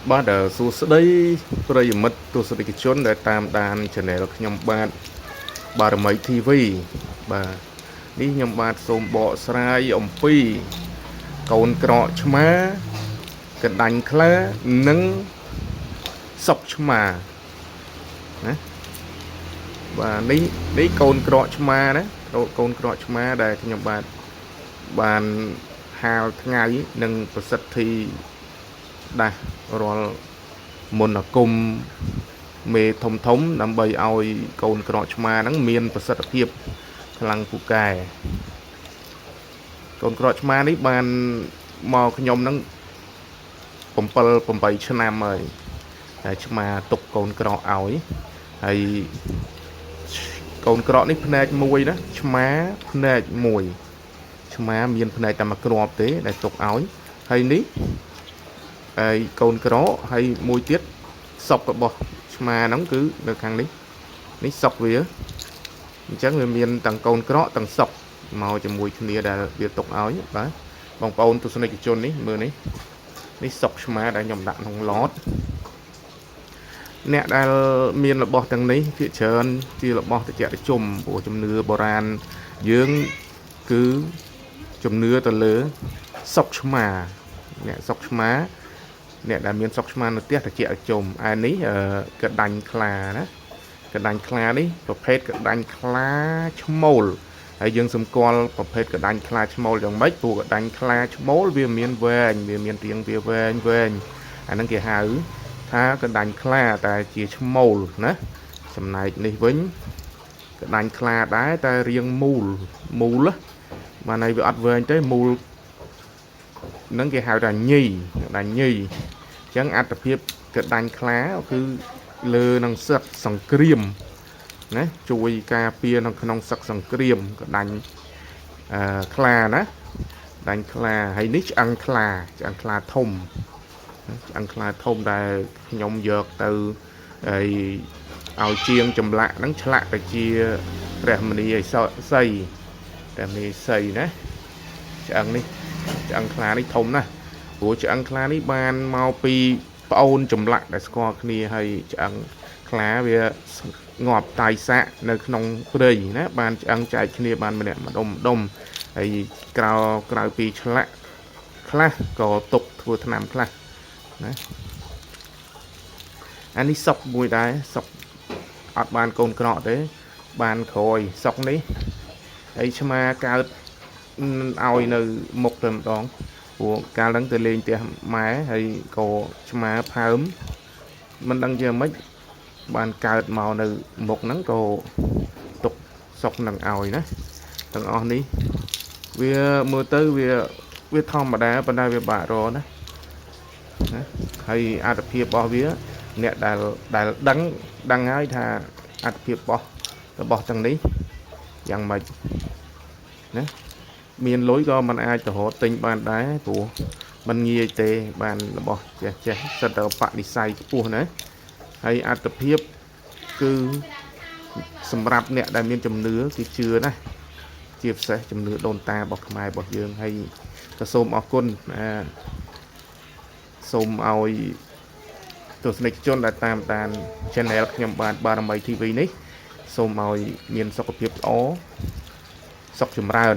បាទសួស្តីប្រិយមិត្តទស្សនិកជនដែលតាមដាន Channel ខ្ញុំបាទបារមី TV បាទនេះខ្ញុំបាទសូមបកស្រាយអំពីកូនក្រកឆ្មាកដាញ់ខ្លានិងសុកឆ្មាណាបាទនេះនេះកូនក្រកឆ្មាណាកូនក្រកឆ្មាដែលខ្ញុំបាទបានហាលថ្ងៃនិងប្រសិទ្ធិដាស់រាល់មន្តអាគមមេធំធំដើម្បីឲ្យកូនក្រកឆ្មាហ្នឹងមានប្រសិទ្ធភាពខ្លាំងពូកែកូនក្រកឆ្មានេះបានមកខ្ញុំហ្នឹង7 8ឆ្នាំហើយតែឆ្មាទុកកូនក្រកឲ្យហើយកូនក្រកនេះភ្នែកមួយណាឆ្មាភ្នែកមួយឆ្មាមានភ្នែកតែមួយគ្រាប់ទេដែលទុកឲ្យហើយនេះហើយកូនក្រកហើយមួយទៀតសុករបស់ឆ្មាហ្នឹងគឺនៅខាងនេះនេះសុកវាអញ្ចឹងវាមានទាំងកូនក្រកទាំងសុកមកជាមួយគ្នាដែលវាទុកឲ្យបាទបងប្អូនទស្សនិកជននេះមើលនេះនេះសុកឆ្មាដែលខ្ញុំដាក់ក្នុងឡតអ្នកដែលមានរបស់ទាំងនេះភាគច្រើនជារបស់តិចតិជុំព្រោះជំនឿបុរាណយើងគឺជំនឿទៅលើសុកឆ្មាអ្នកសុកឆ្មាអ្នកដែលមានសុកឆ្មានៅផ្ទះតិចតិជុំឯនេះកដាញ់ខ្លាណាកដាញ់ខ្លានេះប្រភេទកដាញ់ខ្លាឈ្មោលហើយយើងសម្គាល់ប្រភេទកដាញ់ខ្លាឈ្មោលយ៉ាងម៉េចព្រោះកដាញ់ខ្លាឈ្មោលវាមានវែងវាមានរាងវាវែងវែងអាហ្នឹងគេហៅថាកដាញ់ខ្លាតែជាឈ្មោលណាចំណែកនេះវិញកដាញ់ខ្លាដែរតែរាងមូលមូលបានហើយវាអត់វែងទេមូលហ្នឹងគេហៅថាញីកដាញ់ញីអញ្ចឹងអត្ថភាពកដាញ់ខ្លាគឺលើនឹងសឹកសង្គ្រាមណាជួយការពារនៅក្នុងសឹកសង្គ្រាមកដាញ់អឺខ្លាណាដាញ់ខ្លាហើយនេះឆ្អឹងខ្លាឆ្អឹងខ្លាធំឆ្អឹងខ្លាធំដែលខ្ញុំយកទៅហើយឲ្យជាងចម្លាក់ហ្នឹងឆ្លាក់ទៅជាព្រះមនីអិសីព្រះមនីអិសីណាឆ្អឹងនេះឆ្អឹងខ្លានេះធំណាស់ព្រោះឆ្អឹងខ្លានេះបានមកពីប្អូនចម្លាក់ដែលស្គាល់គ្នាហើយឆ្អឹងខ្លាវាងាប់តាយសាក់នៅក្នុងព្រៃណាបានឆ្អឹងចែកគ្នាបានម្នាក់ម្ដុំម្ដុំហើយក្រៅក្រៅពីឆ្លាក់ខ្លះក៏ទុកធ្វើថ្នាំខ្លះណាអានេះសុកមួយដែរសុកអត់បានកូនក្រកទេបានក្រោយសុកនេះហើយឆ្មាកើតឲ្យនៅមុខតែម្ដងព្រោះកាលហ្នឹងទៅលេងផ្ទះម៉ែហើយក៏ឆ្មាផើមមិនដឹងជាម៉េចបានកើតមកនៅមុខហ្នឹងក៏ទុកសុកនឹងឲ្យណាទាំងអស់នេះវាមើលទៅវាវាធម្មតាប៉ុន្តែវាបាក់រណាណាហើយអត្ថភាពរបស់វាអ្នកដែលដែលដឹងដឹងហើយថាអត្ថភាពរបស់របស់ទាំងនេះយ៉ាងម៉េចណាមានលុយក៏មិនអាចទៅរកទិញបានដែរព្រោះมันងាយទេបានរបស់ចេះចេះសិតតែបនិស័យខ្ពស់ណាហើយអត្ថភាពគឺសម្រាប់អ្នកដែលមានជំនឿគេជឿណាជាពិសេសជំនឿដូនតារបស់ខ្មែររបស់យើងហើយក៏សូមអរគុណអាសូមឲ្យទស្សនិកជនដែលតាមដាន Channel ខ្ញុំបាទបារមី TV នេះសូមឲ្យមានសុខភាពល្អសុខចម្រើន